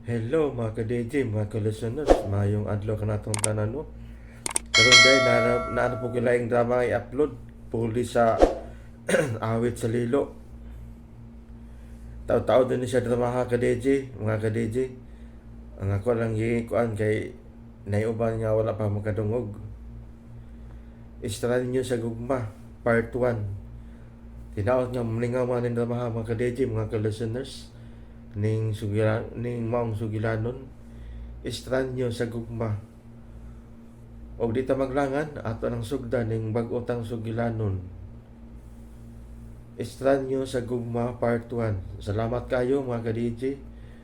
Hello mga ka-DJ, mga ka-listeners, mayong adlaw kanatong tanan, no. Karon day na na po kilaing drama i-upload puli sa awit sa lilo. Tao-tao din ni siya drama ha ka-DJ, mga ka-DJ. Ang ako lang gikuan kay naiuban nga wala pa makadungog. Estranyo sa Gugma, Part 1. Tinaot nga malingaw man ning drama ha, mga ka-DJ, mga ka-listeners, ning sugilan ning maong sugilanon, Estranyo sa Gugma. Og di ta maglangan, ato nang sugdan ning bag-o tang sugilanon, Estranyo sa Gugma Part 1. Salamat kayo mga ka-DJ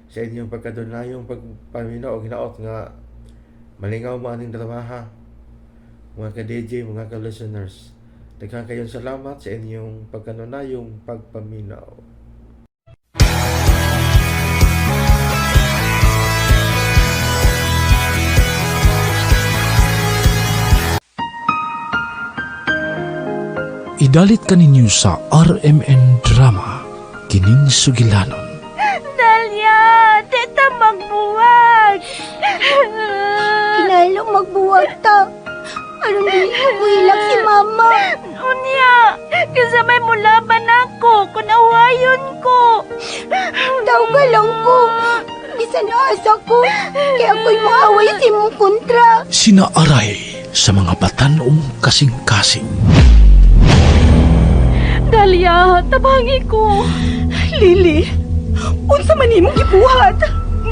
sa inyong pagkadunayong pagpaminaw og hinaot nga malingaw mo aning dramaha, mga ka-DJ, mga ka-listeners. Daghan kayong salamat sa inyong pagkanunayong pagpaminaw. Idalit kaninyo sa RMN Drama, kining sugilanon. Dalia, di ta magbuwag. Kinahanglan magbuwag ta. Aron dili ko muhilak si mama. Unya, kasi may mulaban ako, kung awayon ko. Tawga lang ko. Bisan asa ko. Kaya ako'y maaway sa imong kontra. Sinaaray sa mga batanong kasing-kasing. Dalia, tabangi ko. Lily, unsa man imong gibuhat?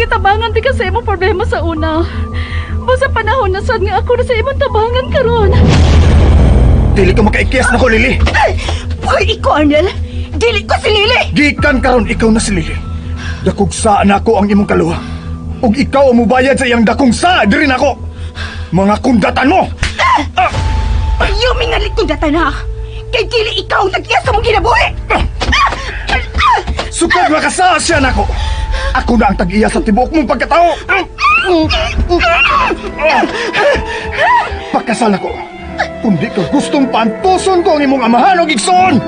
Gitabangan di ka sa imong problema sa una. Basta panahon na sad nga ako na sa imong tabangan karon. Dili ka makaikiyas na ko, Lily. Hoy, ikaw, Arnel. Dili ko si Lily. Gikan karon ikaw na si Lily. Dakog sa nako ang imong kaluha. Ug ikaw ang mubayad sa iyang dakong sa diri nako. Mga kundatan mo. Ayaw mingalit kong data na. Kay dili ikaw ang tag-iya sa mong kinabuhi. Sukad makasa siya nako. Ako na ang tag-iya sa tibuok mong pagkatao. Pakasal nako. Kundi ka gustong paantuson ko ang imong amahan og igsoon.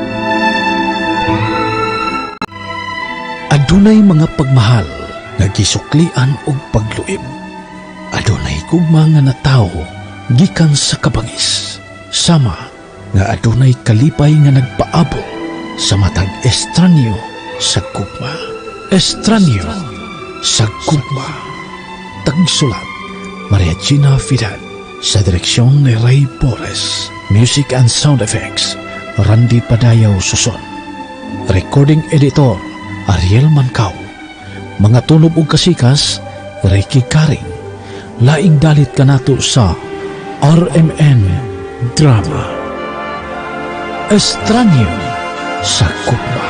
Adunay mga pagmahal nga gisuklian og pagluib. Adunay gugma nga natawo gikan sa kabangis. Sama nga adunay kalipay nga nagpaabot sa matag estranyo sa gugma. Estranyo sa Gugma. Tagsulat, Maria Gina Fidad. Sa direksyon ni Ray Porres. Music and sound effects, Randy Padayaw Suson. Recording editor, Ariel Mancao. Mga tunob ug kasikas, Ricky Karing. Laing dalit kanato sa RMN Drama. Estranyo sa Gugma.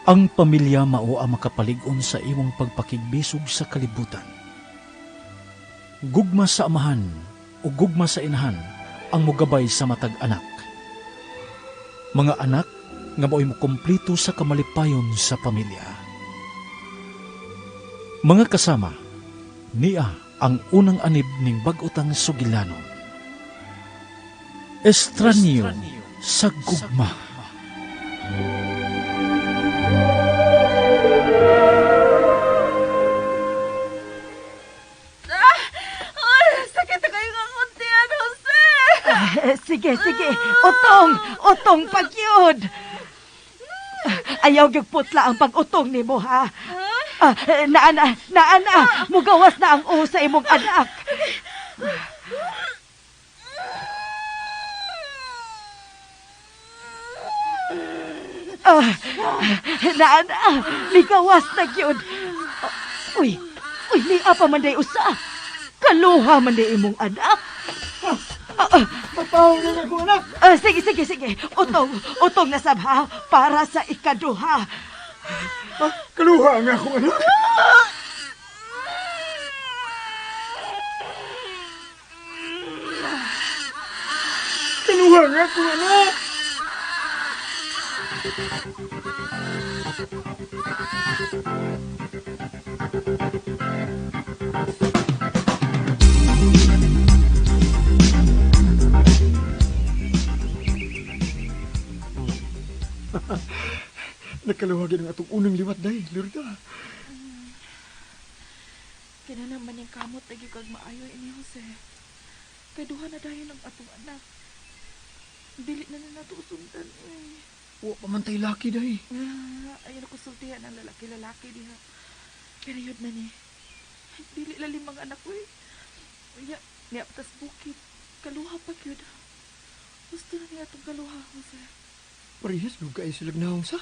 Ang pamilya mao ang makapalig-on sa imong pagpakigbisog sa kalibutan. Gugma sa amahan o gugma sa inahan ang mugabay sa matag anak. Mga anak nga mao'y mokumpleto sa kamalipayon sa pamilya. Mga kasama, niya ang unang anib ning bag-otang sugilanon. Estranyo sa Gugma. Ay, sakit na kayo nga kuntian, Jose. Sige, sige. Utong, utong pagyud. Ayaw gyud putla ang pag-utong nimo ha. Ah, naa na, naa na. Mugawas na ang uho sa imong anak. Ah, naa na, migawas na gyud. Uy, uy, niya pa man day usa. Kaluha man day imong anak. Patawag na ako, anak. Ah, sige, sige, sige. Utong, utong na sab ha, para sa ikaduha. Kaluha nga ako, anak. Kaluha nga ako, anak. Nakaluhagin ang atong unang liwat day, Lurda. Kina naman yung kamot lagi kag maayo ini Jose. Kay duha na dayon ang atong anak. Dili na na nato sundan eh. Wa pa man tay laki day. Ah, ayun ako sultihan ang lalaki-lalaki diha. Pero yun na ni. Dili lalim ang anak ko eh. Uya, niya patas bukid. Kaluha pa yun. Gusto na niya itong kaluha, Jose. Parehas gud kay sila naong sa.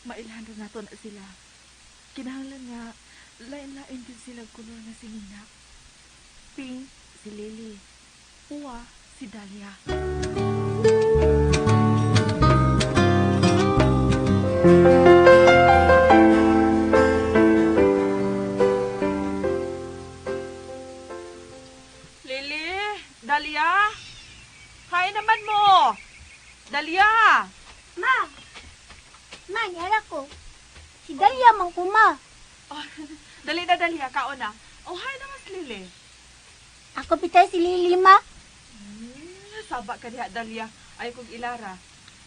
Mailhan na nato na sila. Kinahanglan nga, lain-lain din sila kulor nga sinina. Pink, si Lily. Uwa, si Dahlia. Lily! Dahlia! Kain naman mo! Dahlia! Ma! Ma, niyara ko. Si Dalia man ko, ma. Oh, dali na, Dahlia. Kaon na. Oh, hi naman si Lily. Ako bitay si Lily, ma. Saba ka diha, Dahlia. Ay kong ilara.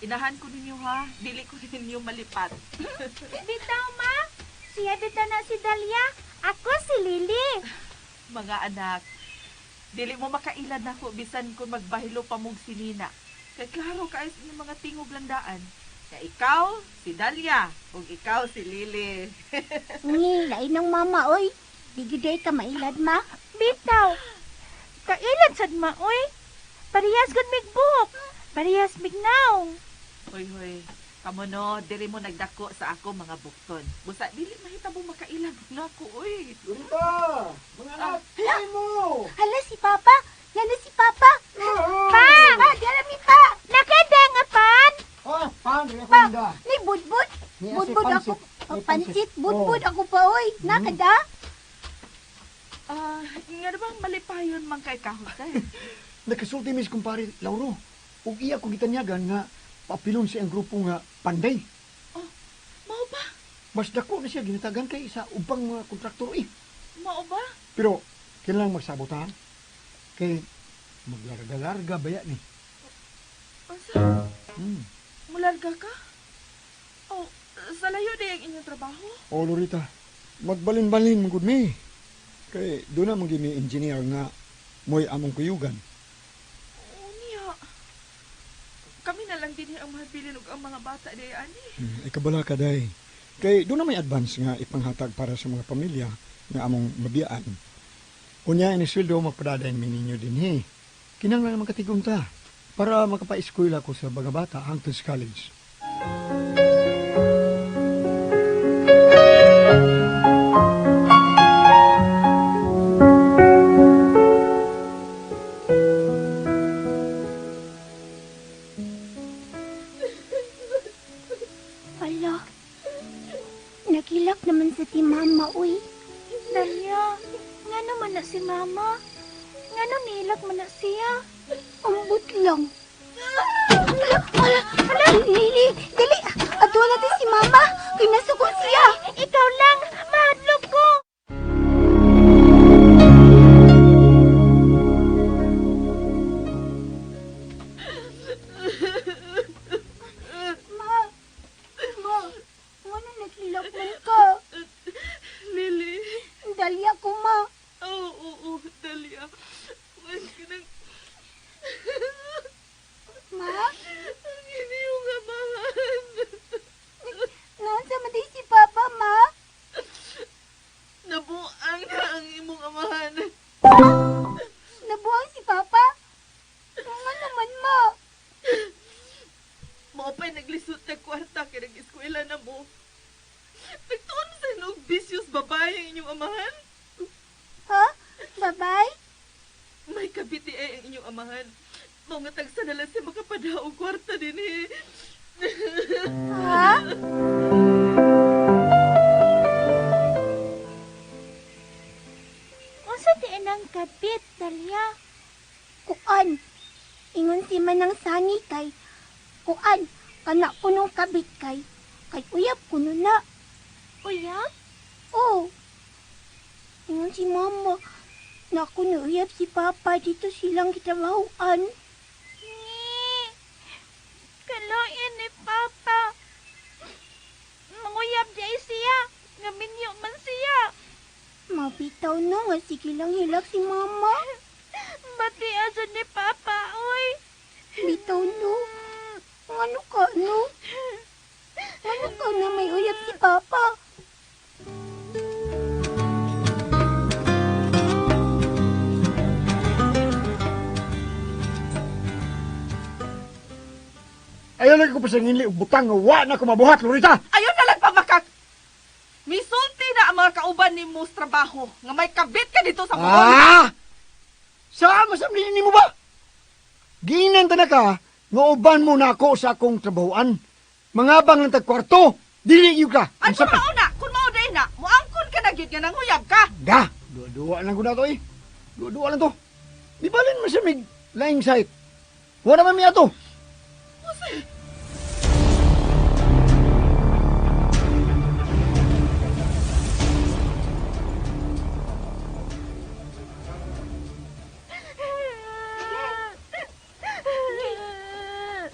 Inahan ko ninyo ha. Dili ko ninyo malipat. Bitaw, ma. Siya dito na si Dalia. Ako si Lily. Mga anak, dili mo makailan nako bisan kung magbahilo pa mong sinina. Kay klaro kaayo sa inyong mga tingog landaan. Kay ikaw, si Dahlia, ug ikaw si Lily. Ni, lain ng mama, oy. Di gyud ay ka mailad, ma. Bitaw. Kailan sad ma, oy? Parehas gud migbuhok. Parehas mignaw. Hoy, hoy. Kamo no, diri mo nagdako sa ako mga bukton. Busa dili mahitabo makailan nako, oy. Lurita! Mga anak, kain mo! Hala si Papa. Yan na si Papa. Pa! Pa, di alam ni pa. Nakada nga pan. Ah, pan, dili Pa, ko ni budbud. Ni ase Budbud ako. pansit. Oh, Ni pansit, pansit. budbud Oh. ako pa, oy. Nakada? Ah, nga na bang malipayon man kay ka, Jose? Nakasulti mis kumpare Lauro. Ug iya ko gitanyagan nga papilon siya ang grupo nga Panday. Oh, mao ba? Mas dako na siya ginatagan kay sa ubang mga kontraktor eh. Mao ba? Pero kailangan magsabot ha. Kay maglarga-larga baya ni. Unsa? Hmm. Mularga ka? Oh, sa layo di ang inyong trabaho? O Lorita, magbalin-balin man gud mi. Kay doon na man gyud mi engineer nga mo'y among kuyugan. Oo niya. Kami na lang din ang mahabilin og ang mga bata di ani. Hmm, ikabala ka day. Kay doon na may advance nga ipanghatag para sa mga pamilya nga among mabiyaan. Unya ini sweldo magpadadayon mi ninyo dinhi. Kinahanglan naman katigom ta para makapaeskwela ko sa mga bata hangtod sa college. Hala. Nagilak naman sa ti mama, uy. Dalia, nga naman na si mama. Nga no nilak man na siya. Ambot lang. Hala, hala, hala, Lily, dali. Ato natin si mama. Kay nasukol siya. Ikaw lang, mahadlok ko. Ma, ma, ngano naghilak man ka? Lily. Dalia ko, ma. Oo, oo, oo, Dalia. Huwag ka nang... Ma, Ang inyong amahan. noon sa man si Papa, ma. Nabuang na ang imong amahan. Nabuang si Papa? Nga naman, ma. Mao pa'y naglisod na kwarta kay nag-eskwela na mo. Nagtuon sa og vicious babae ang inyong amahan. Ha? Babay? May kabiti ay ang inyong amahan. Mao nga tagsa na lang siya makapadaog kwarta din eh. Ha? Unsa ti inang kabit, Dalia? Kuan. Ingon si Manang Sani kay Kuan. Kana kunong kabit kay kay uyab kuno na. Uyab? Oh. Ingon si mama, na kuno uyab si papa dito silang gitrabahoan. Ni. Kaloin ni Papa. Manguyab di ay siya. Nga minyo man siya. Mabitaw no nga sige lang hilak si mama. Bati asa ni Papa, oy. Bitaw no. Ngano ka no? Ngano ka na may uyab si papa? Ayaw lagi ko pasangili og butang nga wa na ko mabuhat, Lorita. Ayaw na lang pamakak! Misulti na ang mga kauban ni mo sa trabaho nga may kabit ka dito sa buhol. Ah! Sa masam ni mo ba? Giinan ta na ka, nga uban mo na ako sa akong trabahoan. Mangabang ng tagkwarto, dili gyud ka. Ay, Unsa kung pa? mao na, kung mao day na, muangkon ka na gyud nga nanguyab ka. Da, duwa-duwa lang ko na to eh. Duwa-duwa lang to. Di balin man siya may laing site. Wala man mi ato.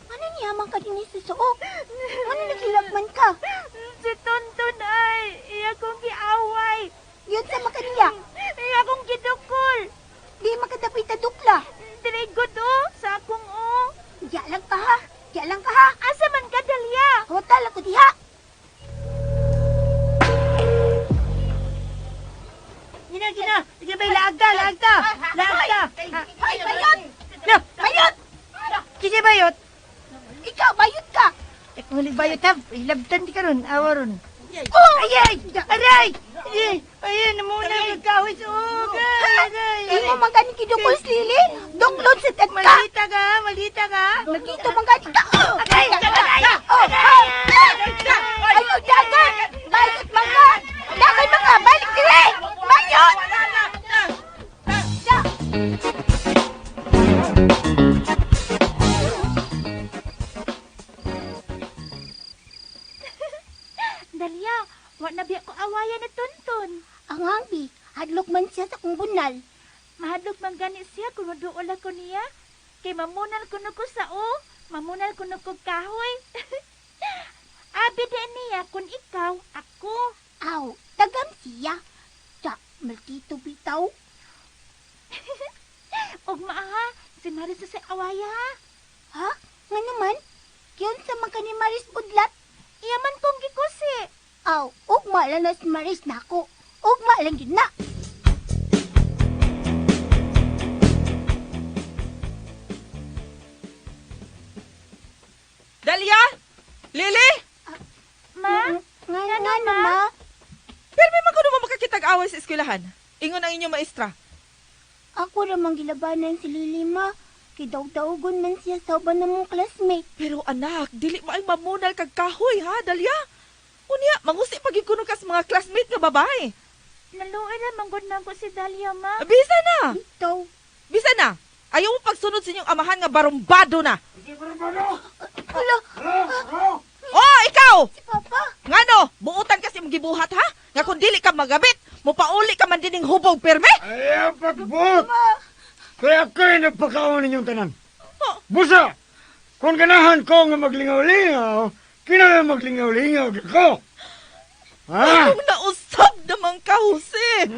Ano niya man ka din sa suok? Ano nagilagman ka? Si Tonton ay, iya kong giaway. Yun sa makaniya. Iya kong gidukol. Di makadapit ta dukla. Dili good oh, sa akong oh. Diya lang ka ha. Diya lang ka ha. Asa man ka, Dalia? Hotel ako diha. Gina, gina. Sige bay, laag ta, laag ta. Laag ta. Hoy, bayot! Na, Bayot! sige bayot. Ikaw, bayot ka! Eh, kung bayot ha, hilabtan di karon, awa ron. Oh! Ay, ay! Aray! Ay, ay, namuna ang kahoy sa og. Ay, aray! Imo man gani kidukol si Lily. Duklon sa ted ka. Malita ka, malita ka. Nagkito man gani ka. Oh! Aray! Aray! Oh! Oh! Ayo, dagan! Bayot man ka! Dagan man ka! Balik dire! Bayot! Da! Dalia, wa na biya ko awayan ni Tonton. Ang hangbi, hadlok man siya sa kong bunal. Mahadlok man gani siya kung maduol ako niya. Kay mamunal kuno ko sa o, mamunal kuno ko kahoy. Abi di niya kung ikaw, ako. Aw, tagam siya. Ta, maltito bitaw. Ug maaha, si Maris sa awaya ha. Ha? Nga naman? Yun sa mga ni Maris Budlat. Iya man kong gikusi. Aw, ugma lang na si Maris nako. Ugma lang yun na. Dalia! Lily! Ma, Nga, nga, nga, ma? Pero may man mo makakitag-away sa eskwelahan. Ingon ang inyong maestra. Ako ramang gilabanan si Lily, ma. Kidawdawgon man siya sa uban namong classmate. Pero anak, dili mo ay mamunal kag kahoy ha, Dalia. Unya, mangusi pag kuno kas mga classmate nga babae. Naluoy na manggod man ko si Dalia, ma. Bisa na. Bitaw. Bisa na. Ayaw mo pagsunod sa inyong amahan nga barumbado na. Hala, Oh, ikaw! si Papa. Ngano, buutan kasi mong gibuhat ha? Nga kung dili ka magabit, mupauli ka man dining hubog pirme. Ayaw pagbuot! Kaya kayo nagpakaon ninyong tanan. Oh. Busa! Kung ganahan ko nga maglingaw-lingaw, kinahanglan maglingaw-lingaw gyud ko. Ha? Anong nausab naman ka, Jose?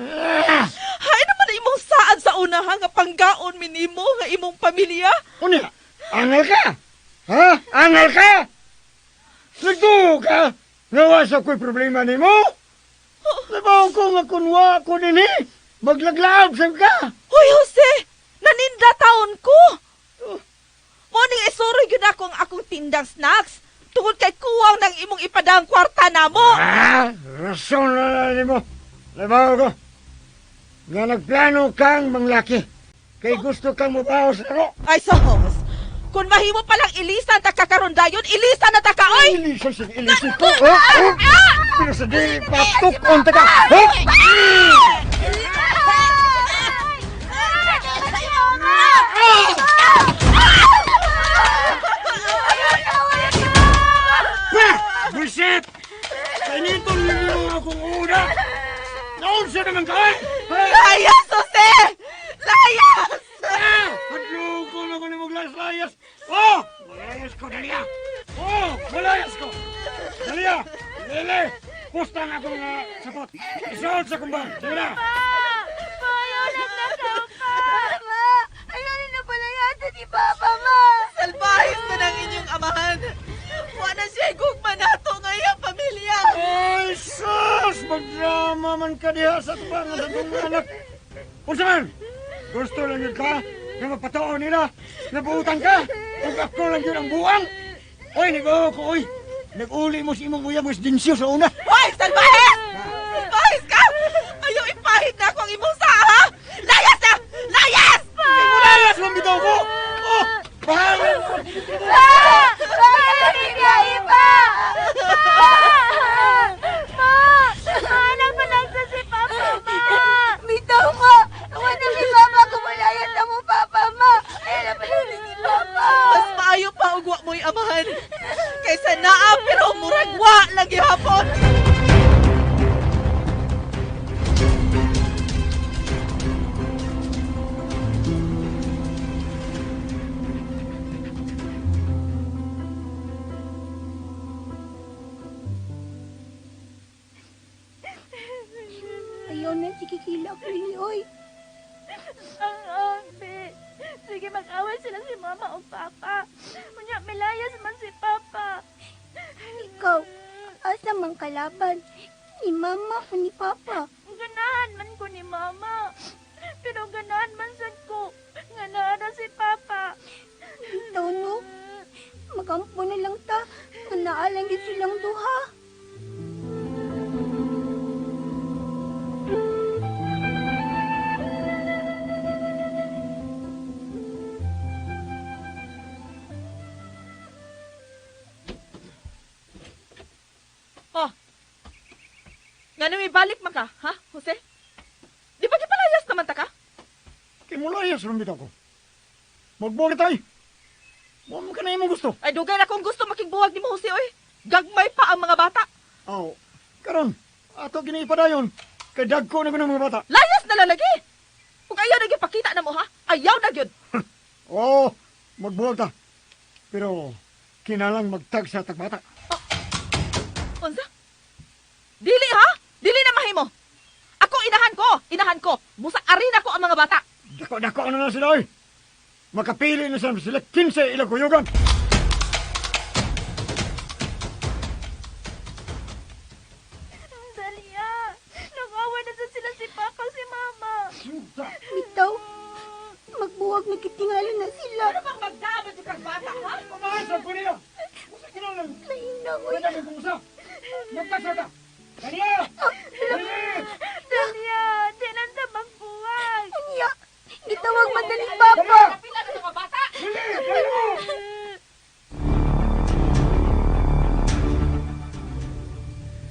Ah! Hay naman na imong saad sa unahan nga panggaon minimo nga imong pamilya. Unya, angal ka! Ha? Angal ka? Nagtuo ka? Nga sa ko'y problema nimo? Nabaw ko nga kunwa ko nini, maglaglaab sa ka. Hoy, Jose! Naninda taon ko! Morning isuroy gyud ako ang akong tindang snacks. Tungod kay kuwang ng imong ipadang kwarta namo. Ah, rason na lang nimo. Nabaw ko. Nga nagplano kang manglaki. Kay gusto kang mubaho sa laro. Ay, sos! Kung mahimo palang ilisan ta kakaron dayon, ilisan na ta ka, oy! Ilisan sa ilisan ko. Oh, oh. Pero sa dili patuk-on ta ka. Oh! Ayaw kong una! Naunsa naman ka! Layas, Jose! Layas! Hadloko na ko ni mong layas-layas! Oh! Malayas ko, Dalia! Oh! Malayas ko! Dalia! Lele! Pusta nga akong sapot! Isuot sa kumbang! Sige na! Pa! Pa, ayaw lang nakaw pa! Ma, ayaw na na pala yata ni Papa, ma. Salbahis na ng inyong amahan. Wa na siya gugma nato nga iyang pamilya. Ay, sus! Magdrama man ka diha sa tubangan sa itong anak! Unsa man! Gusto lang yun ka? Nga mapatoo nila? Nabuutan ka? Ug ako lang yun ang buang? Oy, nag-oo ko, oy! Nag-uli mo sa imong uyab mas dinsyo sa una. Hoy, salbahis! Salbahis ka! Ayaw ipahid na ako ang imong saa, ha? Layas na! Layas! Layas mo bitaw ko! Oh! Bahala mo! Pa! Pa, ayaw pa! Pa! Pa! Maalang palagsa si Papa, ma! Bitaw, ma. Wala si Papa kumulayas na mo, Papa, ma. Ayaw na pala ni Papa. Mas maayo pa og wa mo'y amahan. Kaysa naa pero murag wa lagi hapon. Ayaw na si Kikilak, Lili, oy. Ang ambi. Sige, mag-away sila si Mama o Papa. Unya, milayas man si Papa. Ikaw, asa man kalaban? Ni Mama o ni Papa? Ganahan man ko ni Mama. Pero ganahan man sad ko. Nga naa na si Papa. Bitaw, no? Magampo na lang ta. Nga naalang gid silang duha. Oh. Nga may balik man ka, ha, Jose? Di ba gipalayas naman ta ka? Kimulayas rin bitaw ko. Magbuwag tayo. Mo mo ka na imong gusto. Ay, dugay na kung gusto makigbuwag ni mo, Jose, oy. Gagmay pa ang mga bata. Aw, karon ato giniipadayon. Kay dagko na ko ng mga bata. Layas na lalagi! Kung ayaw na gyud pakita na mo, ha? Ayaw na gyud. Oo, magbuwag ta. Pero kinalang magtag sa tagbata. Unsa? Dili, ha? Dili na mahimo. Ako inahan ko, inahan ko. Musa arina ko ang mga bata. Dako-dako na na sila, oy. Makapili na sila 15 ilang kuyugan. Dalia, nag-away na sa sila si Papa si Mama. Bitaw, magbuwag na kitingala na sila. Ano bang magdamit yung kag bata, ha? Pamahal ko nila. Usa kinalang. Lain na, oy. Pwede kong usap. Magtagsa ta. Kaniya! Dali! Dalia, di lang ta magbuwag. Unya, gitawag madaling Papa. Kapila na mga bata! Dali! Dali mo!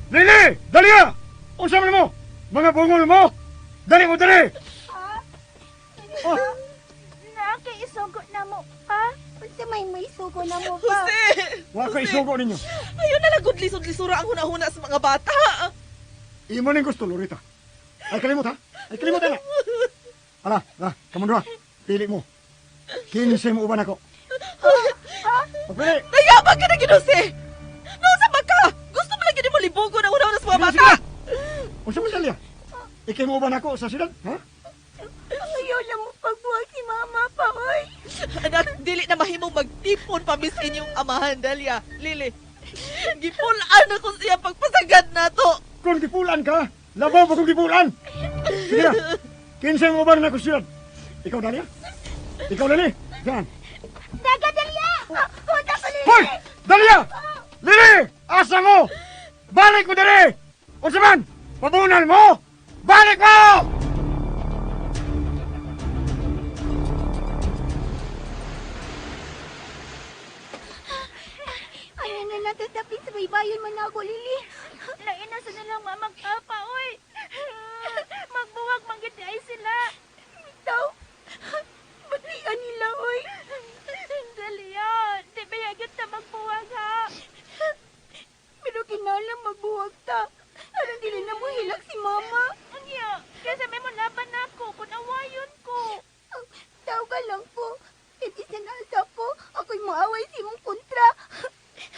Lili! Dali! Unsa man mo? Mga bungol mo! Dali mo, dali! Oh, Naa kay isugo na mo pa. Unsa may maisugo na mo pa? Jose! wa ko isugo ninyo. Ayaw na lang gud lisod-lisura ang huna-huna sa mga bata. Imo ning gusto, Lorita. Ay kalimot ha? Ay kalimot na. Ala, ala, kamundra. Pili mo. 15 mo uban ako. Pagpili! Nayabang ka na gyud, Jose! Nausa ba ka? Gusto mo lang gyud mo libugon ang huna-huna sa mga Sige, bata. sige. Unsa man Dalia? Ikay mo uban ako sa siyudad, ha? Ayaw lang mo pagbuwag si Mama pa, oy. Anak, dili na mahimong magtipon pa mis inyong amahan, Dalia. Lili, gipulaan ako siya pagpasagad nato. Kung gipulan ka, labaw mo kung gipulan. Sige na. 15 mo uban ako sa siyudad. Ikaw, Dalia? Ikaw, Lili? Diyan. Daga, Dalia! Punta ko, Lili! Hoy! Dalia! Lili! Asa mo? Balik mo dali! Unsa man? Pabunal mo! Balik mo! Ayaw na lang tatapin sa baybayon man ako, Lili. Lain na sa nilang mamag papa, oy. Magbuwag manggiti ay sila. Bitaw, batian nila, oy. Dalia, di ba yagyot na magbuwag, ha? Pero kinalang magbuwag ta. Aron dili na Nahilak si mama. Unya, kaysa may mo laban nako kung awayon ko. Tawagan lang ko. Kay bisan asa ko, ako'y maaway sa imong kontra.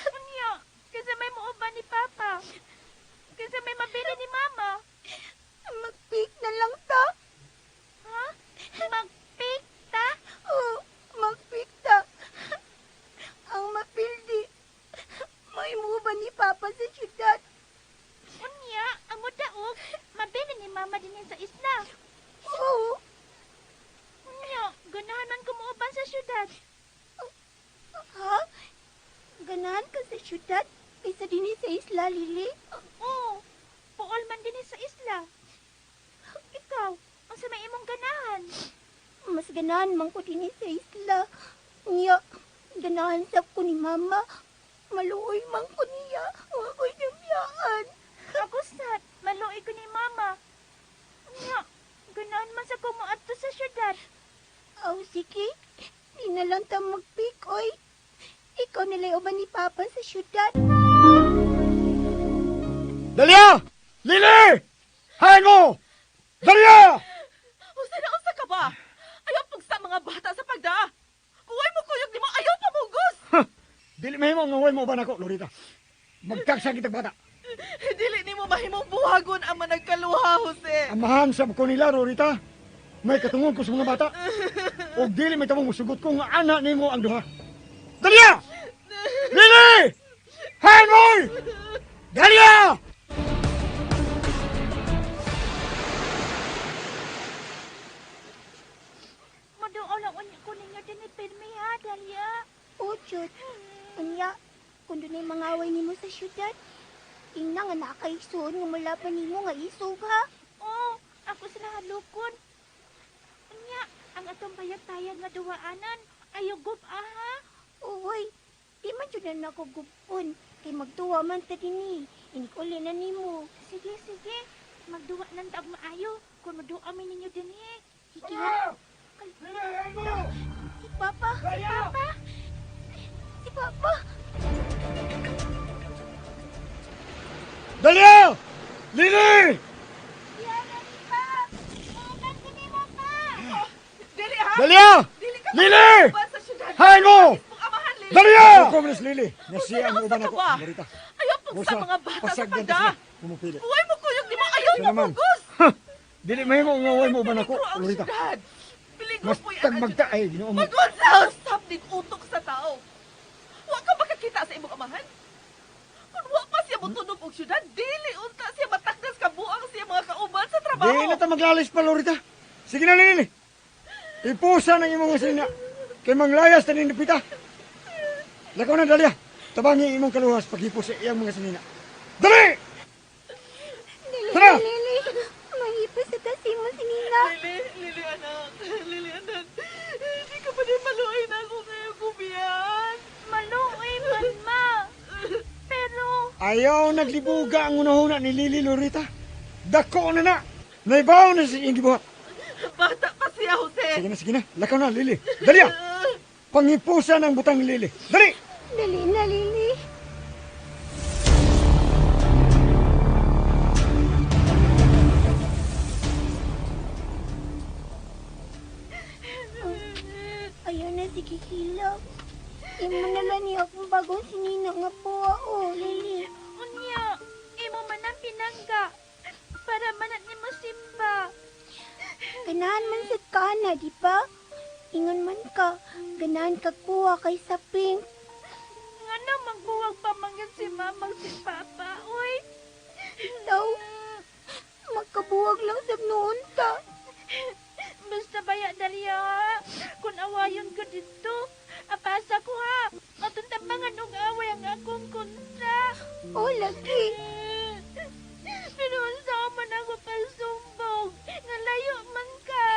Unya, kaysa may muuban ni Papa. Kaysa may mabili ni Mama. Magpik na lang ta. Ha? Magpik ta? Oo, magpik ta. Ang mapildi. May muuban ni Papa sa syudad. Unya, ang mudaog, mabili ni Mama din sa isla. Oo. Unya, ganahan man ko muuban sa syudad. Ha? Ganahan ka sa syudad? Kaysa dinhi sa isla, Lily? Oo, puol man din sa isla. Ikaw, unsa may imong ganahan? Mas ganahan man ko dinhi sa isla. Niya, ganahan sa ko ni Mama. Maluoy man ko niya. Wa ko'y nabiyaan. Ako sad, maluoy ko ni Mama. Unya, ganahan man sa ko moadto sa syudad. Aw, sige. Di na lang ta magpik, oy. Ikaw nila'y uban ni Papa sa syudad. Dalia! Lily! Hain mo! Dalia! Usa na usa ka ba? Ayaw pugsa mga bata sa pagdaa. Kuway mo kuyog nimo, ayaw pamugos. Dili mahimo nga way mo uban ako, Lorita. Magtagsa kitag bata. Dili nimo mahimong buhagon ang managkaluha, Jose. Amahan sa ko nila, Lorita. May katungod ko sa mga bata. O dili may tabong musugot ko nga anak nimo ang duha. Dalia! Lily! Hain mo! Dalia! Maduol lang unya ko ninyo din ni Pirmi ha, Dalia. O, Jud. Unya, kung dunay mangaway nimo sa syudad, tingnan nga nakaisuon nga mulaban nimo nga isog, ha? Oo, ako sila halukon. Unya, ang atong bayag-tayag nga duwaanan, ayaw gub-a ha. Uy, di man jud na nako gubon. Kay magduwa man ta dinhi. Inig-uli na nimo. Sige, sige. Magduwa lang ta og maayo. Kung maduwa mi ninyo dinhi. Sige. Si Papa. Papa. Si Papa. Dalia! Lily! Yara ni pa! Muuban ko nimo pa! Dili ha? Dalia! Dili ka Lily! mauban sa syudad. Hain mo! Mong amahan, Lily. Dalia! Ako man Lily. Nga siya ang Usa na uban usa ako, ka ba? Lorita. Ayaw pugsa mga bata sa pasagdan ta pagdaa. sila. Pumupili. Kuway mo kuyog nimo, ayaw Siya naman. pamugos. Dili mahimo nga way mo uban ako, Peligro ang Lorita. syudad. Peligro Mas po'y ang tagmagta ay Ginoo mo. Magunsa usab ning utok sa tao. Wa ka makakita sa imong amahan. Kung wa pa siya motunog og syudad, dili unta siya matakdas kabuang siya mga kauban sa trabaho. Di na ta maglalis pa, Lorita. Sige na, Lily. Ipusa ng imong sinina. Kay manglayas ta ning dupita. Lakaw na, Dalia. Tabangi imong kaluhas paghipos sa iyang mga sinina. Dali! Dali Tara! na, Lily. Mahipos sa tas imo sinina. Lili, Lili anak, Lili anak. Hindi ka pa din maluoy na ako kayo kubiyan. Maluoy man ma. Pero, Ayaw naglibuga ang unahuna ni Lily, Lorita. Dako na na. Naibaw na sa iyang gibuhat. Bata pa siya, Jose. Sige na, sige na. Lakaw na, Lily. Dalia! Pangipusa ng butang ni Lily. Dali! Dali na, Lily. Ayaw na si Kikila. Imo na lang niya akong bagong sinina nga buwa, oh, Lily. unya, imo man ang pinangga. Para man at nimo simba. Ganahan man sad ka na, di ba? Ingon man ka, ganahan kag buwa kay sa pink. Nga na magbuwag pa man gyud si mama si papa, uy. Daw, magkabuwag lang sab noon ta. Basta baya Dalia ha. Kung awayon ko dito, apasa ko ha. Atong tabangan og away ang akong kontra. Oh, lagi. Pero unsa man ako pasumbong, nga layo man ka.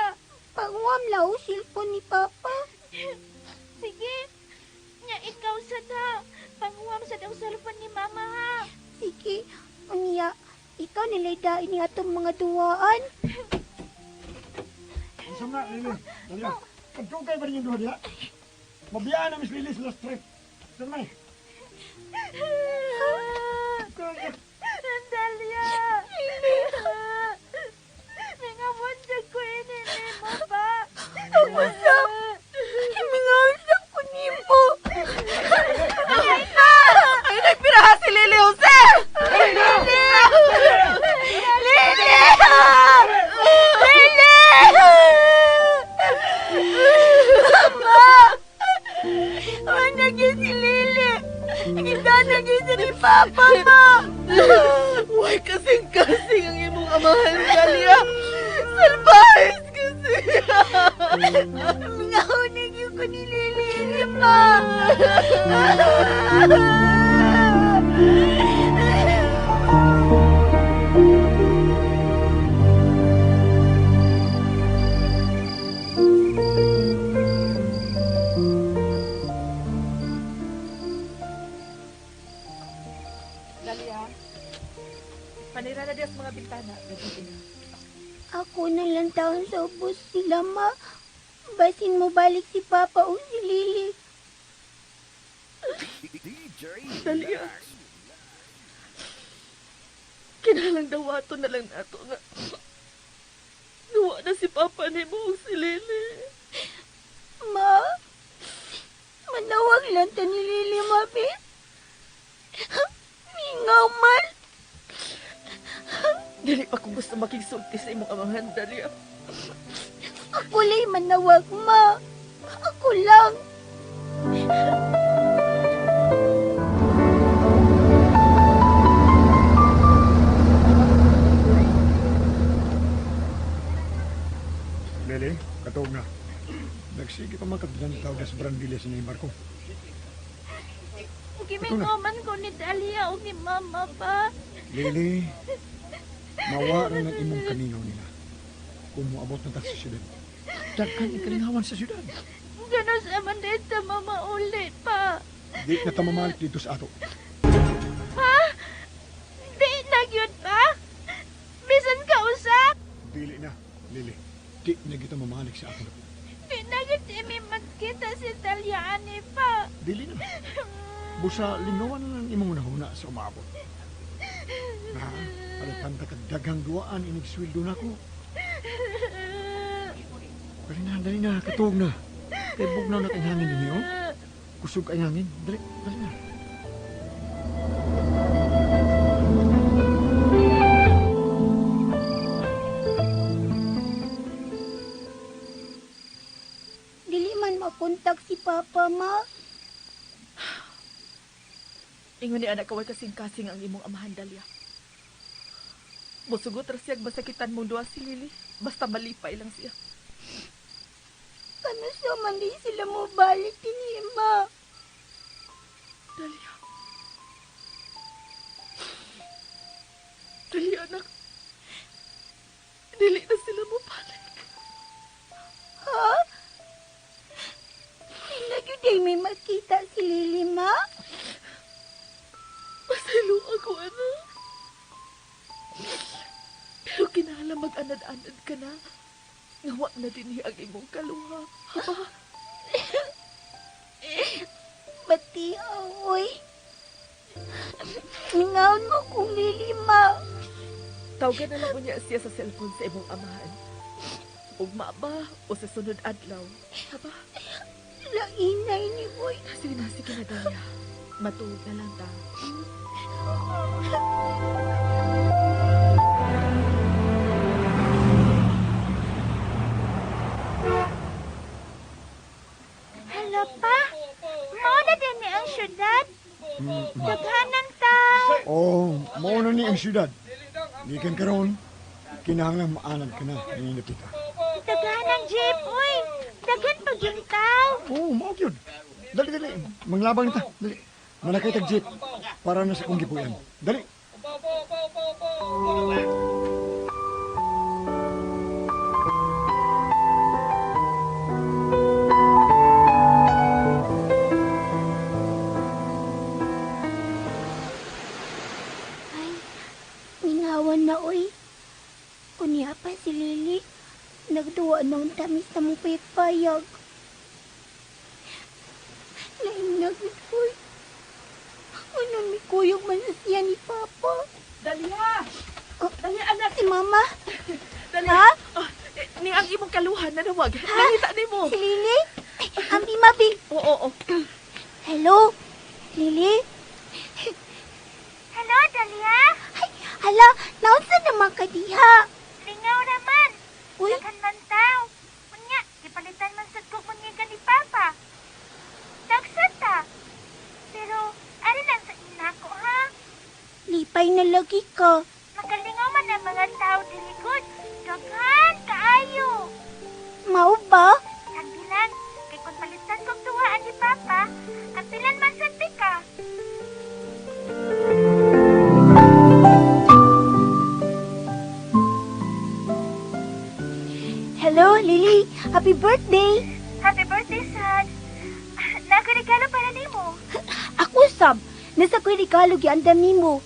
Panguam lao cellphone ni Papa. Sige, nya ikaw sad ha. Panguam sad ang cellphone ni mama ha. Sige, unya, ikaw nila'y dain ni atong mga duwaan. Unsa na, Lily? Dalia. Pagdugay ba rin yung duha diha? Mabiyaan na Miss Lily sa last trip. Saan man eh? Dalia! Lily, Usap! Mingausap ko nimo. Ay, nagpiraha si Lily Jose! Lily! Lily! Lily! Mama! Wala gyud si Lily. Gidana gyud siya ni Papa, ma. Why kasing-kasing ang imong amahan, Dalia? Salbahes kasi. Mingaunag yun ko ni Lily, ma. Dalia, panira na diya sa mga bintana. Gabi na. Ako na lang taon sa ubos sila, ma. Basin mo balik si Papa o si Lily. Dalia. Kinalang dawato na lang nato nga. Nawa na si Papa ni mo ug si Lily. Ma, manawag lang ta ni Lily, mabi. Mingaw man. Dili pa kung gusto makigsulti sa imong amahan, Dalia. Ako la'y manawag, ma. Ako lang. Lily, katuog na. Nagsige pa makaglantaw sa Brandiles ni Marco. Gimingaw man ko ni Dalia o ni Mama pa. Lily, mawara ng imong kamingaw nila. Kung moabot na ta sa syudad. Daghan ikalingawan sa syudad. Ganos naman dito mama ulit pa. Di na ta mamalik dito sa ato. Ha? Di na gyud pa? Bisan ka usa? Dili na, Lily. Di na kita mamalik sa ato. Di na gyud imi magkita si Dalia ani pa. Dili na. Busa, lingawan na lang imong nahuna sa umaabot. Ha? Palitan ta kag daghang duwaan inig sweldo nako. Dali na, dali na, katuog na. Kay bugnaw na kay hangin dinhi, oh. Kusog kay hangin. Dali, dali na. Dili man makontak si Papa, ma. Ingon ni anak kaway kasing-kasing ang imong amahan, Dalia. Musugot ra siyag masakitan mong duha si Lily. Basta malipay lang siya. Kano sa man di sila mo balik dinhi, ma. Dalia. Dalia, anak. Dili na sila mo balik. Ha? Di na gyud ay may makita si Lily, ma. Pasaylo ako, anak. Pero kinahanglan mag-anad-anad ka na. Ngawa na din ang imong kaluha. Haba? Bati, oy. Mingaon mo kong Lily, ma. Tawagan na lang unya siya sa cellphone sa imong amahan. Ugma ba o sa sunod adlaw? Haba? Lainay ni boy. Sige na, sige na, Dalia. Matuog na lang ta. Hala pa. Mao na din ni ang syudad. Daghanan tao. Oh, mao na ni ang syudad. Gikan karon, kinahanglan maanad ka na ni Napita. Daghanan jeep, uy. Daghan pa gyud tao. Oh, mao gyud. Dali, dali. Manglabang ta. Dali. Manakay tag jeep para na sa kong gipuyan. Dali. Ay, mingawan na, oy. Kunya pa si Lily. Nagduwa na ang tamis na mong payag. Lain na gud, oy. Ano mi kuyog man sa siya ni Papa? Dalia! Oh, Dalia, anak! Si Mama? Dalia! Ha? Oh, Ni ang imong kaluhan nanawag. Nangita nimo. Si Lily? Ay, ambi mabi. Oo, oo. Hello, Lily? Hello, Dalia. Ay, hala, naunsa naman ka diha? Lingaw naman. Uy. Daghan man tao. Unya, gipalitan man sad ko munyigan ni Papa. Dagsa ta. Pero, ari lang sa ina ko, ha? Lipay na lagi ka. Makalingaw man ang mga tao diri gud. Daghan kaayo. Mao ba? Sagdi lang, kay kung palitan kog duhaan ni Papa, apilan man sad ka. Hello, Lily. Happy birthday. Happy birthday, Sad. Nakaregalo para nimo. Ako, Sab. Nasa ko'y regalo giandam nimo.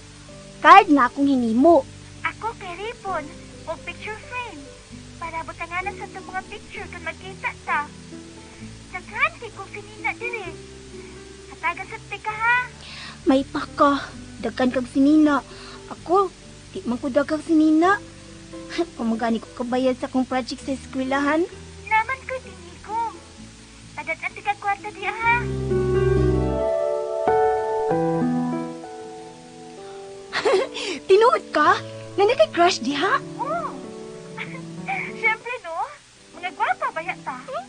Card nga akong hinimo. Ako kay ribbon o picture frame. Para butanganan sa itong mga picture kung magkita ta. Daghan kay kong sinina diri. Hatagan sa tika ha. May paka. Daghan kag sinina. Ako, di man ko daghang sinina. Pamagani ko kabayad sa akong project sa eskwelahan. Naman ko tinigom. Padat ang tika kwarta diya ha. Tinuod ka? Na nakay-crush diha? Oo. Siyempre no. Mga gwapa ba yata? Oh,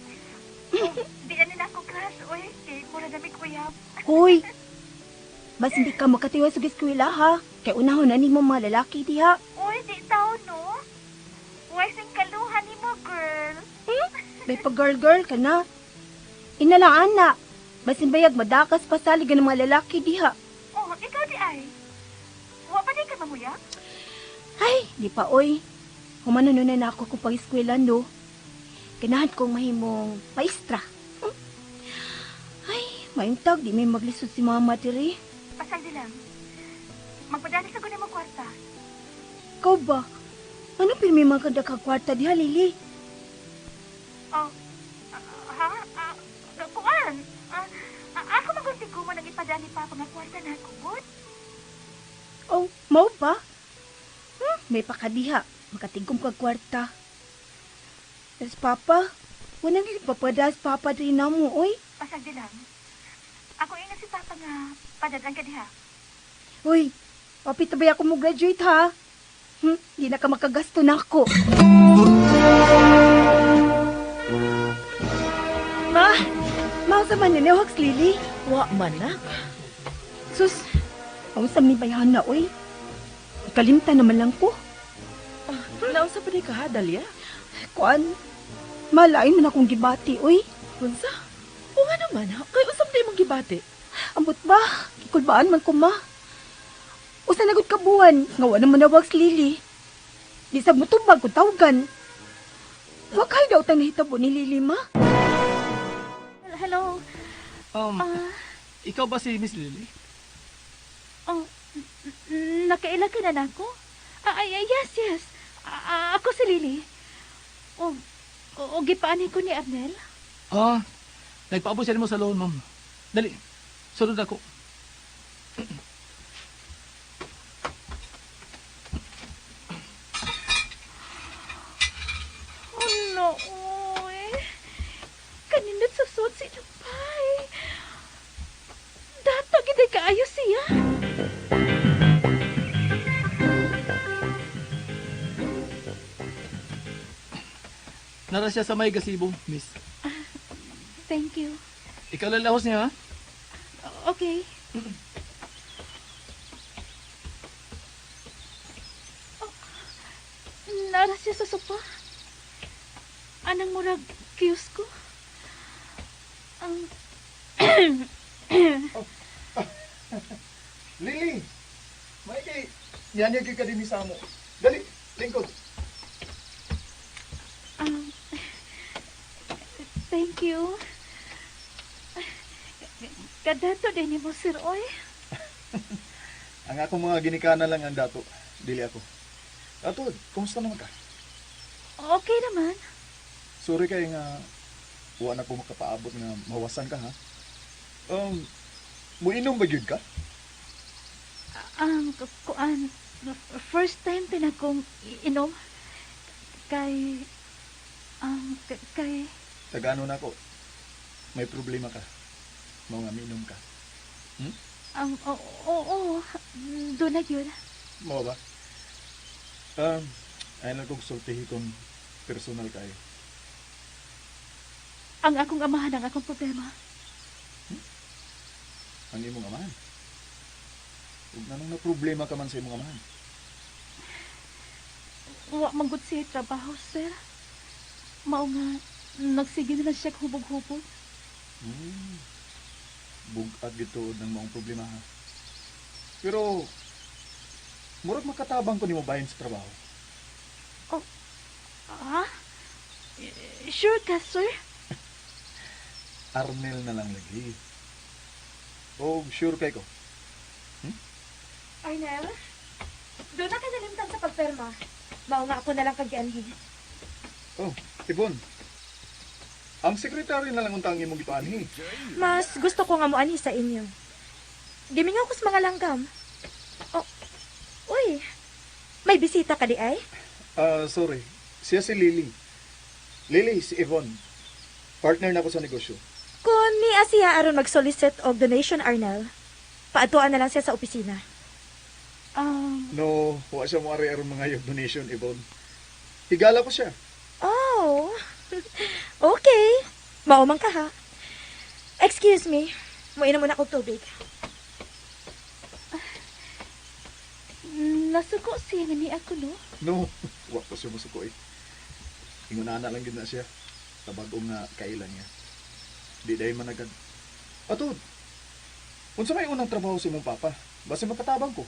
di na nila ako crush, oy. Kay mura na may kuyab. Hoy! Bas hindi ka makatiwa sa eskwela ha. Kay unahon na nimo mga lalaki diha. Uy, di tao no. Why sing kaluhan nimo, girl? May pag-girl-girl ka na. Ina lang, ana. Basin bayag madakas pasalig ng mga lalaki diha. Oh, ikaw di ay. Wa pa di ka mamuya? Ay, di pa oy. Humano na ako kung pag-eskwela no. Ganahan kong mahimong maestra. Ay, maimtag di may maglisod si mama diri. Pasay lang. Magpadali sa ko nimo kwarta. Ikaw ba? Ano pirmi man ka kwarta diha, Lily? Oh, ha? Kuan? Ako magunti ko mo nang ipadali pa nga kwarta na ako, good? Oh, mao ba? May pakadiha. Makatigom kag kwarta. Tas papa, wala nang ipapadas papa diri namo, oy. Pasagdi lang. Ako ingat si papa nga padadan ka diha. Uy, papita ba ako mo graduate ha? Di na ka makagasto na ako. Ma! Ma, sa man niya, Wax Lily? Wa man na. Sus, ang sa mi bayahan na, oy. Kalimtan naman lang ko. Naunsa pa di ka ha, Dalia? Kuan, malain man akong gibati, oy. Unsa? O nga naman, ha? Kay usap na imong gibati. Ambot ba? Ikulbaan man ko, ma. Usa na gud ka buwan, nga wa naman na Wax Lily. Di sa mutubag kung tawagan. Wa kay daw tang nahitabo ni Lily, ma. Hello. Ikaw ba si Miss Lily? Oh, nakaila ka na nako? Ay, yes, yes. Ako si Lily. Oh, o gipaani ko ni Arnel? Ah, nagpaabot siya nimo sa loan, ma'am. Dali, sunod ako. Oh no, oy. Kaninot sa suot si Lupay. Dato gid kaayo siya. Nara siya sa may gazebo, miss. Thank you. Ikaw lalahos niya, ha? Okay. Oh, nara siya sa sopa. Anang murag kiosko. Ang Lily! May kay yan yung ka din sa amo. Dali, lingkod. Thank you. Kadato din mo, Sir Oy. Ang akong mga ginikana lang ang dato. Dili ako. Ato, kumusta naman ka? Okay naman. Sorry kay nga wa na ko makapaabot nga mawasan ka ha. Muinom ba gyud ka? Kuan, first time pinakong inom. Kay, Kay... Tagano na ako. May problema ka. Mao nga minom ka. Oo, oo, doon na yun. Mao ba? Ay lang kong sultihi kung personal kayo. Ang akong amahan ang akong problema. Ang imong amahan. Ug nganong na problema ka man sa imong amahan? Wa manggod siya trabaho, sir. Mao nga, nagsige na lang siya hubog-hubog. Bug-at gituod ng maong problema ha. Pero murag makatabang ko nimo bahin sa trabaho. Oh, ah? Sure ka, sir? Arnel na lang lagi. Oh, sure kay ko. Arnel, doon na ka nalimtan sa pagperma. Mao nga ako na lang kagianhin. Oh, Ibon. Ang sekretary na lang unta ang imong gipaanhi. Mas gusto ko nga moanhi sa inyo. Gimingaw ko sa mga langgam. Oh, uy, may bisita ka di ay? Ah, sorry. Siya si Lily. Lily, si Yvonne. Partner na ko sa negosyo. Kung niya siya aron mag-solicit og donation, Arnel, paadtuan na lang siya sa opisina. No, wa siya mo ari aron mga yung donation, Yvonne. Higala ko siya. Oh, okay. Maumang ka ha. Excuse me, muinom muna akong tubig. Nasuko siya nga ni ako, no? No, wa ko siya masuko eh. Ingunana lang gid na siya. Tabag-o nga kailan niya. Di dahil managad. Atod, unsa may unang trabaho sa imong papa? Basta makatabang ko.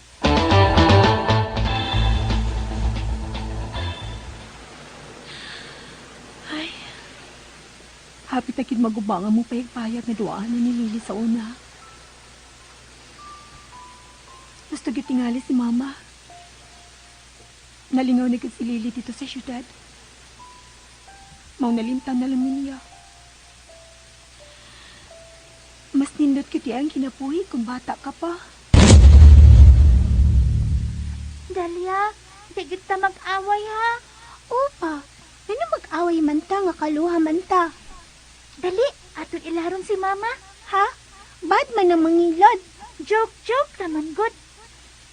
Ay, hapit na kid magubanga mo payag-payag na duaan na ni Lily sa una. Gusto gitingali si Mama. Nalingaw na gid si Lily dito sa syudad. Mau nalimtan na lang niya. Mas nindot kiti ang kinabuhi kung bata ka pa. Dalia, di kita mag-away ha. Opa, ano mag-away man ta nga kaluha man ta? Dali, aton ilaron si Mama. Ha? Bad man ang mangilod. Joke, joke naman, good.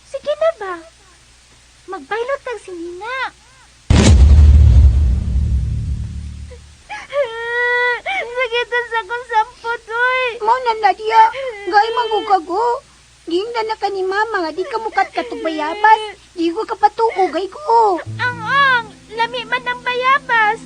Sige na ba? Magbaylot tag si Nina. Sakit sa akong sampot, uy. Mao na Nadia, gay mangugago. Ginda na ka ni mama nga di ka mukat katog bayabas. Di ko kapatuo gay ko. Ang ang, lami man ang bayabas.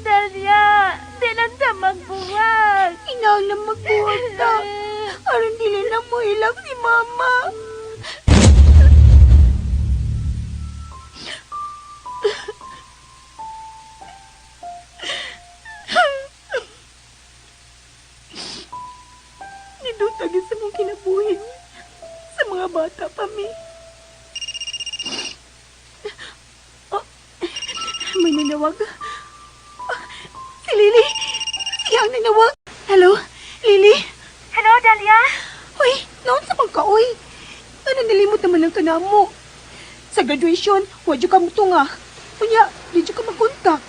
Dalia, di lang ta magbuwag. Inaw na magbuwag ta. Aron dili na mo ilak si mama. Nindot sa mong kinabuhi sa mga bata pa mi. Oh, may nanawag. Oh, si Lily! Siya ang nanawag. Hello, Lily? Hello, Dalia? Uy, noon sa pagka, uy. Ano nalimot naman ang kanamo? Sa graduation, wadyo ka mutunga. Unya, di ka magkontak.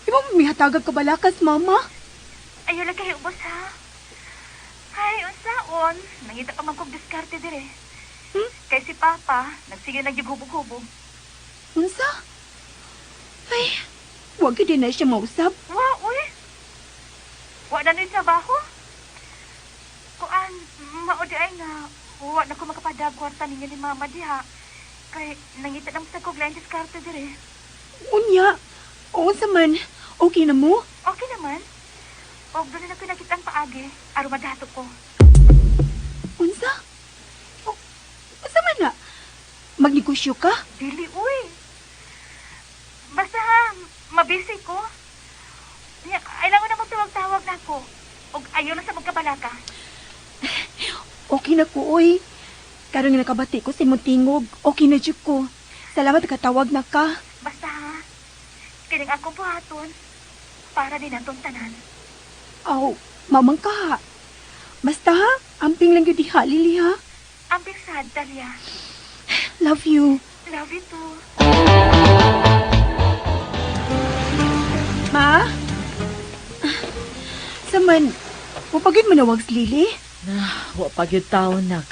Di ba mihatagag ka balakas, mama? Ayaw lang kayo ubos, ha? Ay, unsaon, nangita pa man kog diskarte dire. Kay si Papa, nagsige nagyughubog-hubog. Unsa? Ay, wag yun din na siya mausap. Wa, uy. Wa na nu'y trabaho. Kuan, mao di ay nga, wa na ko makapadag kwarta ninyo ni Mama diha. Kay nangita na sa kog lain diskarte dire. Unya, unsa man, okay na mo? Okay naman. Og doon na ko nakita ang paagi, aron madato ko. Unsa? O, unsa man na? Magnegosyo ka? Dili, uy. Basta ha, mabisi ko. Nya, kailangan na magtawag-tawag na ako. Og ayaw na sa magkabalaka. Okay na ko, oy. Karon nga nakabati ko sa imong tingog, okay na jud ko. Salamat katawag na ka. Basta ha, kining akong buhaton para din natong tanan. Aw, mamang ka ha. Basta ha, amping lang yun diha, Lily ha. Amping sad, Dalia. Love you. Love you too. Ma? Saman, mapagid manawag si Lily? Na, wa pa gyud taon nak.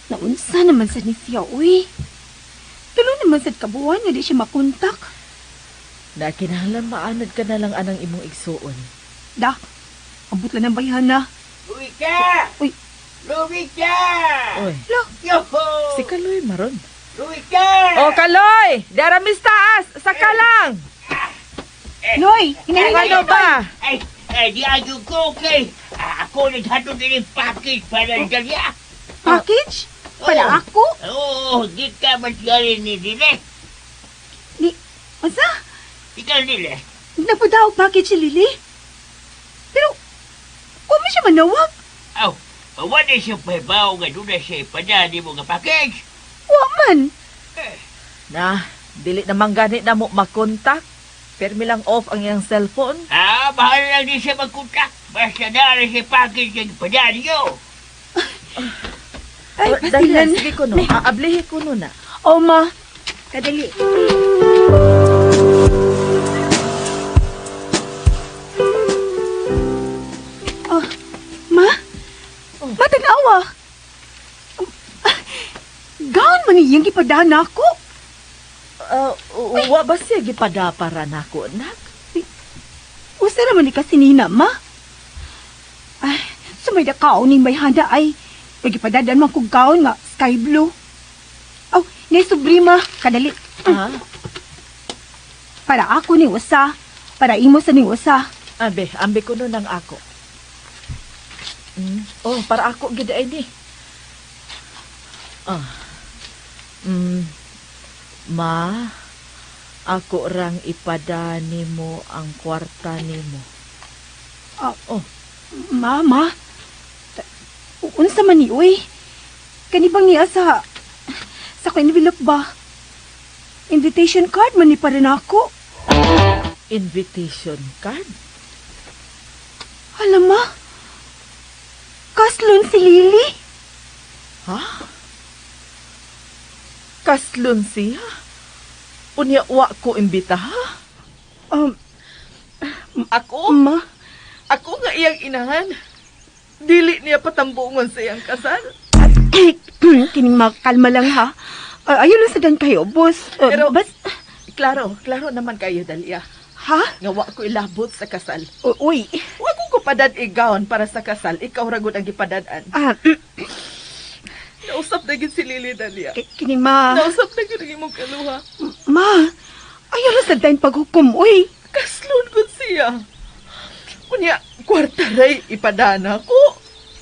Naunsa naman sa ni siya, uy. Tulo naman sad kabuan nga di siya makontak. Na kinahanglan maanad ka na lang anang imong igsuon. Da, ambot lang ng bayhana. Luika! Uy. Luika! Oy, Lo, Yoho! si Kaloy maron. Luika! Oh, Kaloy! Dara mis taas! Saka lang! Loy, hinahinay Ano ba? Ay, ay, di agyo ko, okay. Ako naghatod din yung package para Dalia. Package? Para ako? Oo, di ka matgali ni Dile. Ni, unsa? Ikaw, Dile. Nagpada og package si Lily? Pero, wa man siya manawag. Aw, wala siya pahibaw nga doon na siya ipadali mo nga package. Wa man. Na, dili naman gani na mo makontak. Permi lang off ang iyang cellphone. Ah, bahala lang di siya magkontak. Basta na siya package nga ipadali nyo. Ay, Oh, Dalia, pasilan. sige ko no. Aablihi ko no na. Oh, ma. Kadali. Oh, ma? Oh. Ma, tanawa. Gaon man iyang gipadana ako. Wa ba siya gipadapara nako, nak? Usa raman ni kasi nina, ma. Ay, sumay na kaon ni may handa ay. Pagipadadan man kong kaon nga, sky blue. Oh, nay subrima, kadali. Ha? Para ako ni usa, para imo sa ni usa. Ambe, ambe ko no nang ako. Mm. Oh, para ako gid ay ni. Ah. Mm. Ma, ako rang ipada nimo ang kwarta nimo. Ah, Oh. Mama, unsa man ni uy? Kani bang niya sa ko envelope ba? Invitation card man ni para nako. Invitation card? Alam ma, kaslon si Lily. Ha? Kaslon siya? Unya wa ko imbita ha? Um, Ako? ma, Ako nga iyang inahan. Dili niya patambungon sa iyang kasal. kining makalma lang ha. Ayaw lang sa dan kayo, boss. Pero- bas, Klaro, klaro naman kayo, Dalia. ha? Nga wa ko ilabot sa kasal. Uy. Wa ko kupadad igaon para sa kasal. Ikaw ragod ang gipadad-an. Ah, Nausap na gid si Lily, Dalia. kining ma. Nausap na gid ang imong kaluha. Ma, ayaw lang sa dan paghukom, uy. Kaslon gud siya. Unya, kwarta ray ipadana ko.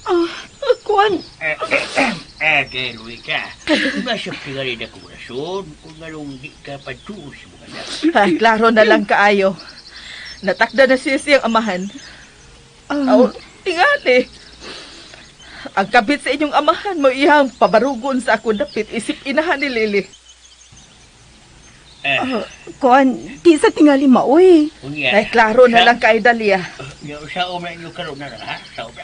Ah, kuan. Eh, Luika, nasa pingarin akong rason kung anong di ka patuo sa mga anak. Ha, klaro na lang kaayo. Natakda na siya siyang amahan. Aw, tingali. Ang kabit sa inyong amahan mo iyang pabarugon sa ako dapit isip inahan ni Lily. Eh, Kuan, di sa tingali ma, uy. unya. Ay, klaro na lang kay Dalia. Sa umra inyo karon na lang, ha? Sa umra.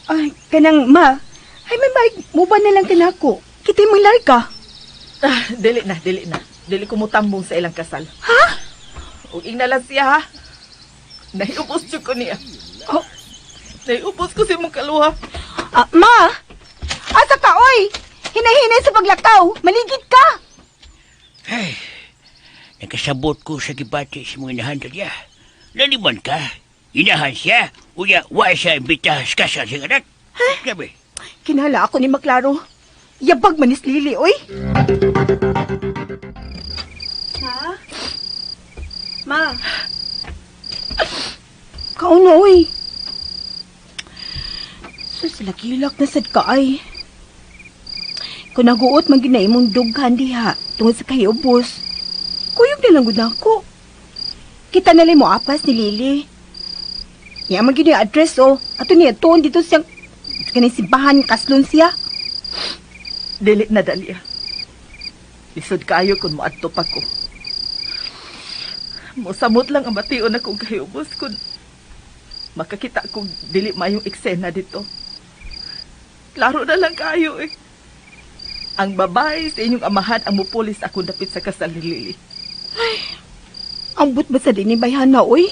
Ay, kanang ma. Ay, may may, muba na lang kanako. Kita mong larga. Ah, dili na, dili na. Dili ko mutambong sa ilang kasal. Ha? Ug ingna lang siya ha. Nahiubos jud ko niya. Oh. Nahiubos ko si imong kaluha. Ah, ma! Asa ka, oy! Hinay-hinay sa paglakaw! Maligid ka! Ay, nakasabot ko sa gibati sa mga inahan niya. Laliman ka, inahan siya, unya wa siya imbita sa kasal sa anak. Grabe. Kinala ako ni Maklaro. Yabag manis Lily, oy! Ma? Ma? Kaon na, oy! Sus, lagilak na sad ka, ay. Kung naguot man gina imong dughan diha, tungod sa kahiubos, kuyog na lang gud nako. Kita na lang mo apas ni Lily. Iya man gid yung address, oh. Ato niya tuon dito siyang kaning simbahan kaslon siya. Dili na Dalia. Lisod kaayo kung moadto pa ko. Mosamot lang ang bation akong kahiubos kung makakita kong dili mayong eksena dito. Klaro na lang kaayo eh. Ang babae sa inyong amahan ang mupulis ako dapit sa kasal ni Lily. Ambot ba sa din ni Bayhana, oy?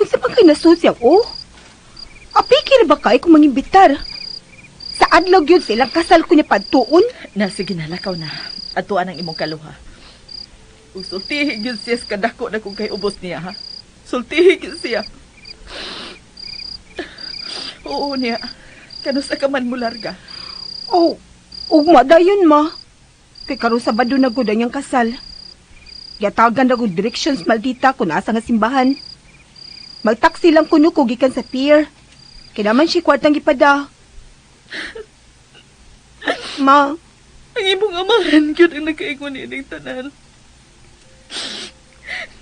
Unsa man kay nasusya, oh? Apikir ba kay kung mangimbitar? Sa adlaw gyud silang kasal ko niya padtuon. Na, sige na, lakaw na. Atuan ang imong kaluha. Ug sultihi gyud siya sa kadako na kung kay ubos niya, ha? Sultihi gyud siya. Oo niya. Kanusa ka man mularga? Oh, ugma dayon ma. Kay karon Sabado na gud ang iyang kasal. Yatagan na gud directions maldita kung asa nga simbahan. Magtaksi lang kuno ko gikan sa pier. Kay naman siya kwartang gipada. Ma, ang imong amahan gyud ang nakaingon niining tanan.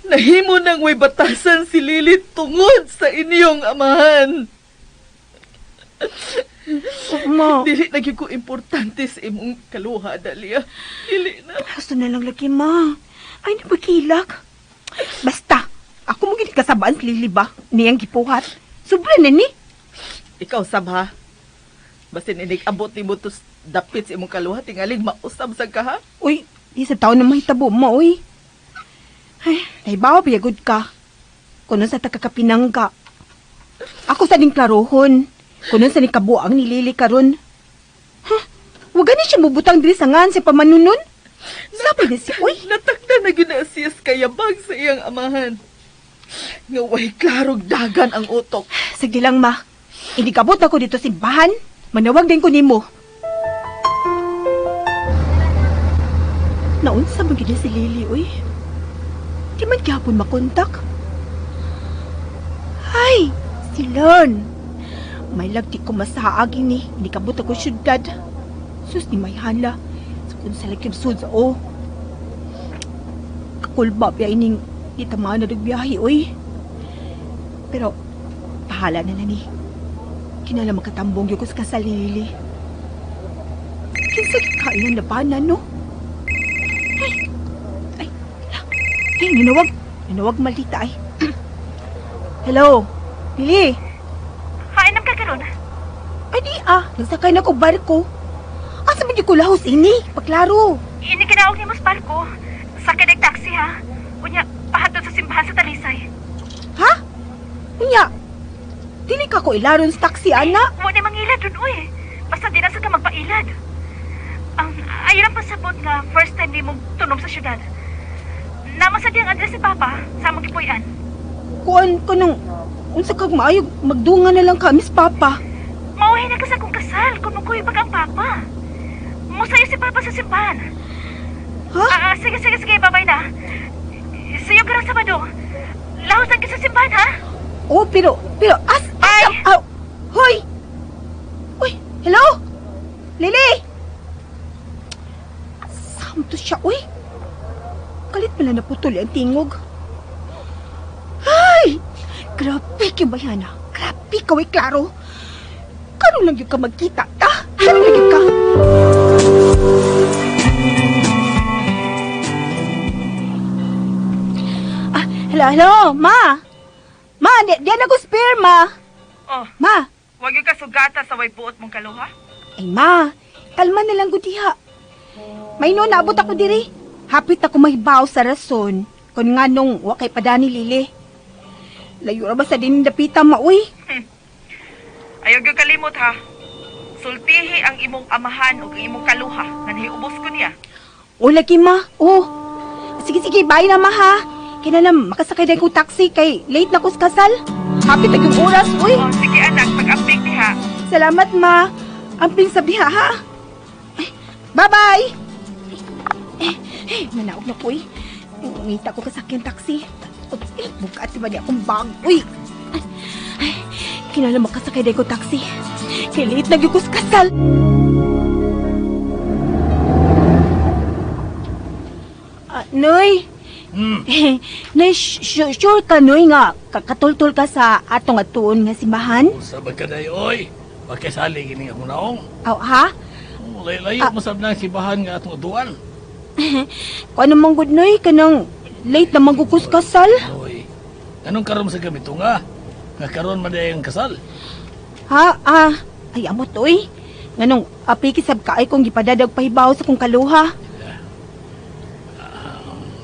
Nahimo nang way batasan si Lily tungod sa inyong amahan. Ma. Dili na gyud ko importante sa imong kaluha, Dalia. Dili na. Gusto na lang lagi, ma. Ay, napagkilak. Basta, ako mo gini kasabaan si Lily ba? Niyang gipuhat. Sobra na ni. Ikaw, sab ha? Basin inig-abot ni mo to dapit sa imong kaluha, tingaling mausab sa ka, ha? Uy, di sa taon na mahitabo mo, uy. Ay, nahibawa biyagod ka. Kuno sa takakapinangga. Ako sa ding klarohon. Kuno sa ning kabuang ni Lily karon. Huh? Wag gani siya mubutang diri sa ngan sa pamanunon. Sabi na siya, uy. Natakda na ginasiyas kayabag sa iyang amahan. Nga way klarog dagan ang utok. Sige lang, ma. Inikabot ako dito simbahan. Manawag din ko nimo. Naunsa man gyud si Lily, uy. Di man gyapon makontak. Ay, si Lon. May lagti ko masaagi ni. Inikabot ako syudad. Sus ni Mayhala. Sa kung sa lagim sud sa o. Kakulba biya ining di tamaan na biyahe, uy. Pero, pahala na na ni. Kinala makatambong yung sa kasal ni Lily. Kinsa kain ang labanan, no? Ay, ay, ay, ninawag. Ninawag maldita, ay. Hello, Lily. Hainam ka karon? Ay, di ah. Nagsakay na ko barko. Asa ba di ko lahos ini? Paklaro. Ini kinaog ni mo sa barko. Sakay na taxi, ha? Unya, pahatod sa simbahan sa Talisay. Ha? Unya, dili ka ko ilaron sa taxi, ana. Wa ni mangilad dun, uy. Basta di na sa ka magpailad. Ang ayaw lang pasabot nga first time ni mong tunom sa syudad. Naman sa diyang address ni Papa sa among gipuy-an. Kuan ko nung unsa kag maayo magdungan na lang kami sa Papa. Mauhi na ka sa akong kasal kung mukuyog ang Papa. Musayo si Papa sa simbahan. Ha? Sige, sige, sige. Babay na. See you karong Sabado. Lahos ang sa simbahan, ha? Oh, pero as, as, hoy! Uy, hello? Lily! Asam to siya, uy. Kalit pala naputol ang tingog. Ay! Grabe kay Bayana. Grabe ka, uy, klaro. Karon lang yun ka magkita, ta? Karon lang yun ka. Ah, hello, hello, ma! Ma, di na ko spare, ma. Oh. Ma. Wag yung kasugata sa way buot mong kaluha. Ay, ma. Kalma na lang gud diha. May no, naabot ako diri. Hapit ako mahibaw sa rason. Kung nga nung wa kay padani Lily. Layo ra ba sa din dapita, ma, uy? Ayaw gyud kalimot, ha. Sultihi ang imong amahan ug ang imong kaluha nga nahiubos ko niya. O, lagi, ma. Oh. Sige, sige, bye na, ma, ha. Kaya na makasakay din ko taxi kay late na ko sa kasal. Hapit na yung oras, uy. Oh, sige, anak. Pag-amping diha. Salamat, ma. Amping sa diha, ha? Ay, bye-bye! Eh, nanaog na ko, eh. Ngita ko kasakyan taxi. Oops, eh, bukat si ba di akong bag, uy. Ay, kinala makasakay din ko taxi. Kay late na yung ko sa kasal. Noy. Noy, sure ka, Noy, nga kakatultul ka sa atong atuon nga simbahan? Sabag ka na, oy. Pakisali gini akong naong. Aw, ha? Layo-layo masab na ang simbahan nga atong atuan. Kung ano mang good, Noy, kanang late na magukus kasal. Oy, anong karon sa gamito nga? Nga karon man ang kasal. Ha? Ah, ay, amot, oy. Nganong apiki sab kaay kong gipadadag pahibaw sa kong kaluha.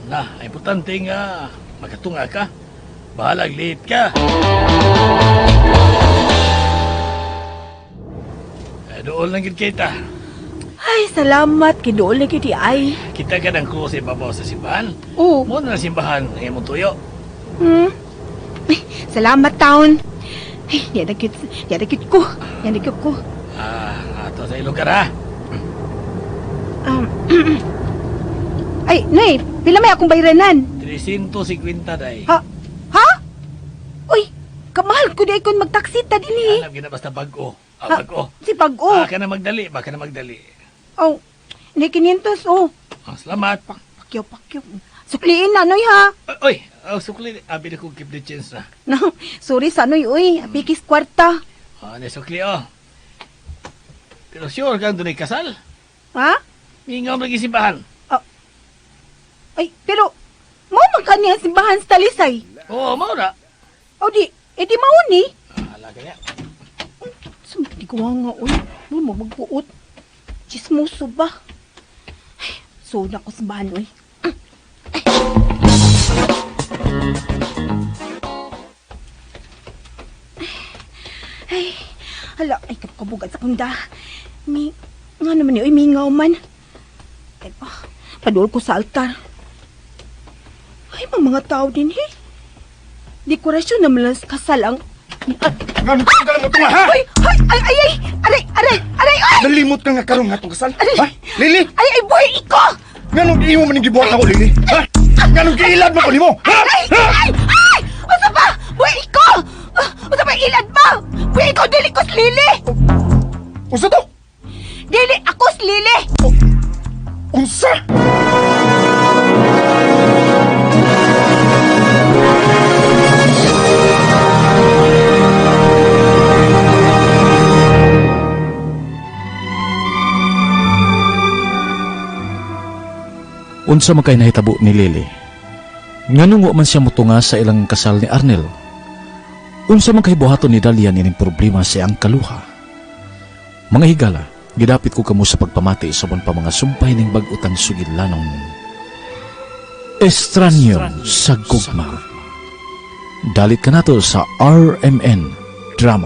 Na, ang importante nga makatunga ka. Bahalag late ka. Eh, dool lang gid kita. Ay, salamat kiduol na gyud di ay. Kita ka ng krus sa ibabaw sa simbahan. Oo. Mo na ang simbahan ang imong tuyo. Ay, salamat taon. Ay, niya na gyud, niya na gyud ko. Niya na gyud ko. Ah, ato sa lugar ha. Ay, nay, pila may akong bayranan? 350 day. Ha? Ha? Uy, kamahal ko di kon magtaksi ta dinhi. Alam gina basta bag-o. Ah, Ha? bag-o. Si bag-o. Ah, ka na magdali, baka na magdali. Oh, nay 500 oh. Ah, salamat. Pakyo, pakyo. Sukliin na noy ha. Oy, oh, sukli. Abi na kong keep the change na. No, sorry sa noy uy, apikis kwarta. Ah, na sukli oh. Pero sure kang dunay kasal. Ha? Mingaw lagi simbahan. Ay, pero mo man kani ang simbahan sa Talisay. Oo, mao na. O di, eh di mao ni. Ala kanya. Sumiti ko nga uy. Mo mo magbuot. Chismoso ba? Ay, so na ko simbahan uy. Ay, hala, ay kabugat sa kunda. Mi, nga naman ni, uy, mingaw man. Ay pa, padul ko sa altar. Ay, mga tao din, he. Dekorasyon naman lang sa kasal ang... Ngano ka mo tunga, ha? Ay, ay, ay, ay, ay, aray, aray, aray, ay! Nalimot ka nga karon nga atong kasal, ha? Lili! Ay, ay, buhay iko! Nganong imo man ning gibuhat ako, Lili? Ha? Nganong giilad mo ko nimo? Ha? Ay, ay, ay! Unsa ba? Buhay iko! Unsa ba ilad mo? Buhay iko, dili ko si Lili! Unsa to? Dili ako si Lili! Unsa? Unsa man kay nahitabo ni Lily? Nganong wa man siya motunga sa ilang kasal ni Arnel? Unsa man kay buhaton ni Dalian ining problema sa iyang kaluha? Mga higala, gidapit ko kamo sa pagpamati sa uban pa mga sumpay ning bag-utang sugilanon. Estranyo sa Gugma. Dalit ka nato sa RMN Drama.